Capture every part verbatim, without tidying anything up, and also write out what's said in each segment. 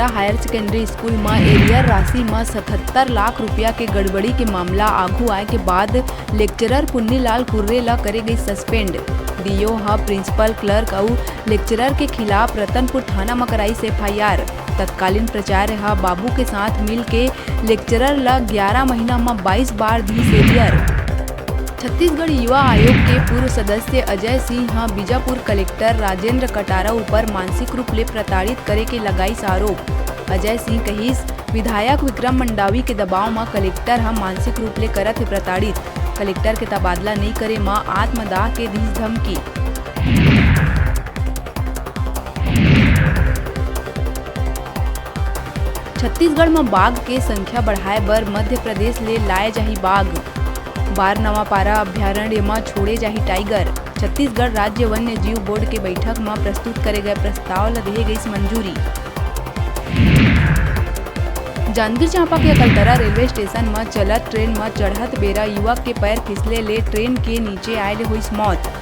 Hire secondary school म arrear राशि म सतहत्तर लाख रुपया के गड़बड़ी के मामला आघू आए के बाद लेक्चरर पुन्नीलाल कुर्रे ल करे गई सस्पेंड। डीओ ह प्रिंसिपल क्लर्क अउ लेक्चरर के खिलाफ रतनपुर थाना म कराइस एफआईआर। तत्कालीन प्राचार्य ह बाबू के साथ मिल के लेक्चरर ल ग्यारह महीना म बाईस बार दीस एरियर। छत्तीसगढ़ युवा आयोग के पूर्व सदस्य अजय सिंह ह बीजापुर कलेक्टर राजेंद्र कटारा ऊपर मानसिक रूप ले प्रताड़ित करे के लगाइस आरोप। अजय सिंह कहिस, विधायक विक्रम मंडावी के दबाव म कलेक्टर ह मानसिक रूप ले करत हे प्रताड़ित। कलेक्टर के तबादला नइ करे म आत्मदाह के दीस धमकी। छत्तीसगढ़ म बाघ के संख्या बढ़ाए बर मध्य प्रदेश ले लाए जाही बाघ। बारनवापारा अभयारण्य म छोड़े जाही टाइगर। छत्तीसगढ़ राज्य वन्य जीव बोर्ड के बैठक म प्रस्तुत करे गए प्रस्ताव ल देहे गईस मंजूरी। जांजगीर चांपा के अकलतरा रेलवे स्टेशन म चलत ट्रेन म चढ़त बेरा युवक के पैर फिसले ले ट्रेन के नीचे आए ले होइस मौत।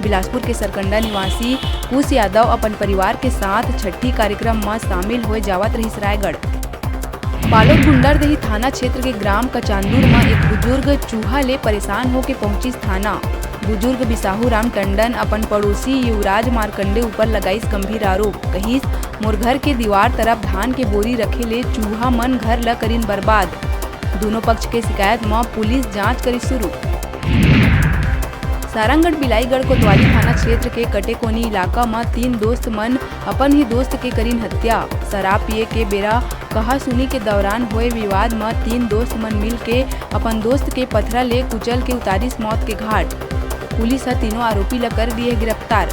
बिलासपुर के सरकंडा निवासी कुश यादव अपन परिवार के साथ छठी कार्यक्रम म शामिल होए जावत रहिस रायगढ़। बालोद गुंडरदेही थाना क्षेत्र के ग्राम कचांदूर म एक बुजुर्ग चूहा ले परेशान होके पहुंचिस थाना। बुजुर्ग बिसाहू राम टंडन अपन पड़ोसी युवराज मार्कंडे ऊपर लगाइस गंभीर आरोप। कहिस, मोर घर के दीवार तरफ धान के बोरी रखे ले चूहा मन घर ल करिन बर्बाद। दोनों पक्ष के शिकायत म पुलिस जांच करिस शुरू। सारंगढ़ बिलाईगढ़ कोतवाली थाना क्षेत्र के कटेकोनी इलाका म तीन दोस्त मन अपन ही दोस्त के करिन हत्या। शराब पिए के बेरा कहा सुनी के दौरान होए विवाद म तीन दोस्त मन मिल के अपन दोस्त के पथरा ले कुचल के उतारिस मौत के घाट। पुलिस ह तीनों आरोपी ल कर दिए गिरफ्तार।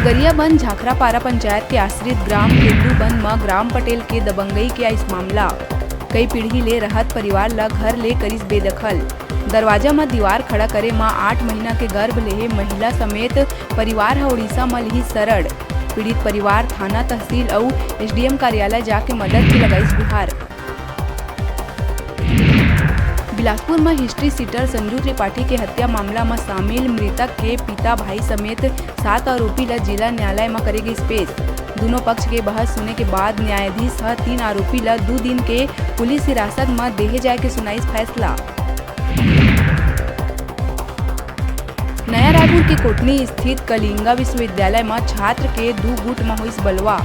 गरियाबंद झाखरापारा पंचायत के आश्रित ग्राम केंदूबंद म ग्राम पटेल के दबंगई के आइस मामला। कई पीढ़ी ले रहत परिवार ल घर ले करिस बेदखल। दरवाजा म दीवार खड़ा करे म आठ महीना के गर्भ लेहे महिला समेत परिवार ह उड़ीसा म लिहिस शरण। पीड़ित परिवार थाना, तहसील अउ एसडीएम कार्यालय जाके मदद के लगाइस गुहार। बिलासपुर म हिस्ट्री शीटर संजू त्रिपाठी के हत्या मामला म शामिल मृतक के पिता, भाई समेत सात आरोपी ल जिला न्यायालय म करे गइस पेश। दूनों पक्ष के बहस सुने के बाद न्यायाधीश ह तीन आरोपी ल दू दिन के पुलिस हिरासत म देहे जाय के सुनाइस फैसला। नया रायपुर के कोटनी स्थित कलिंगा विश्वविद्यालय म छात्र के दू गुट म होइस बलवा।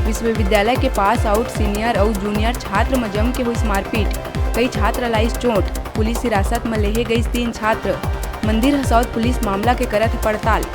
विश्वविद्यालय के पास आउट सीनियर अउ जूनियर छात्र म जम के होइस मारपीट। कई छात्र लाइस चोट। पुलिस हिरासत म लेहे गइस तीन छात्र। मंदिर हसौद पुलिस मामला के करत हे पड़ताल।